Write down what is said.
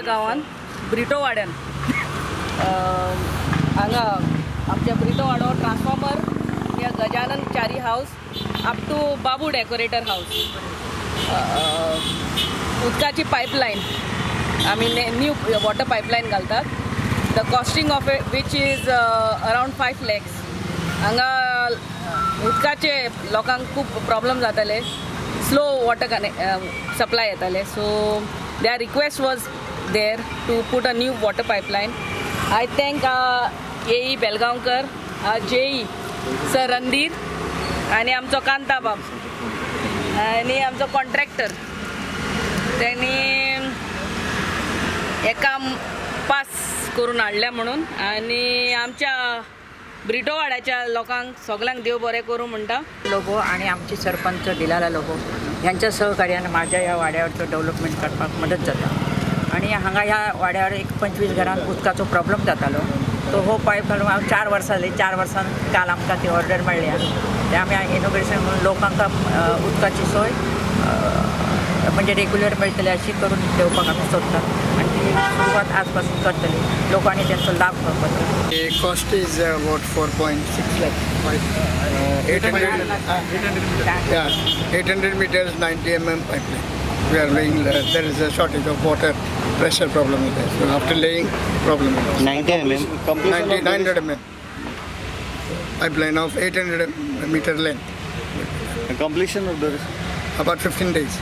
गांवांत ब्रिटो वाड्यान हांगा आमच्या ब्रिटो वाडो ट्रान्सफॉर्मर ह्या Gajanan Chari house up to Babu decorator house उदकाची पायपलायन आमी न्यू वॉटर पायपलायन घालतात, the costing of which is around 5 lakhs. हांगा उदकाचे लोकांक खूब प्रॉब्लम जाताले, स्लो वॉटर कने सप्लाय येताले, so their request was there to put a new water pipeline. I thank AE Belgaonkar, JE sir Randhir आनी आमचो कांताबाब आनी आमचो कॉन्ट्रॅक्टर, त्यांनी हें काम पास करून हाडलें म्हणून आनी आमच्या ब्रिटोवाड्याच्या लोकांक सगल्यांक देव बरें करूं म्हणटा. लोबो आणि आमचे सरपंच डिलाला लोबो यांच्या सहकार्यान माझ्या ह्या वाड्यावरचो डेव्हलपमेंट करपाक मदत जाता. आनी हांगा ह्या वाड्यार एक 25 घरांक उदकाचो प्रॉब्लम जातालो, तो हो पायप घालून हांव 4 वर्सां जालीं. 4 वर्सां काल आमकां ती ऑर्डर मेळ्ळ्या. ते आमी इनॉग्रेशन म्हणून लोकांक उदकाची सोय म्हणजे रेग्युलर मेळटली अशी करून देवपाक आमी सोदतात आनी ती सुरवात आजपासून करतली. लोकांनी तेंचो लाभ घेवपाचो. The cost is about 4.6 lakh. 800, yeah, 800 meters, 90 mm pipeline. We are laying, there is a shortage of water, pressure problem is there. So after laying, problem is there. 90 mm. 90, 900 mm. Pipeline of 800 meter length. Completion of the About 15 days.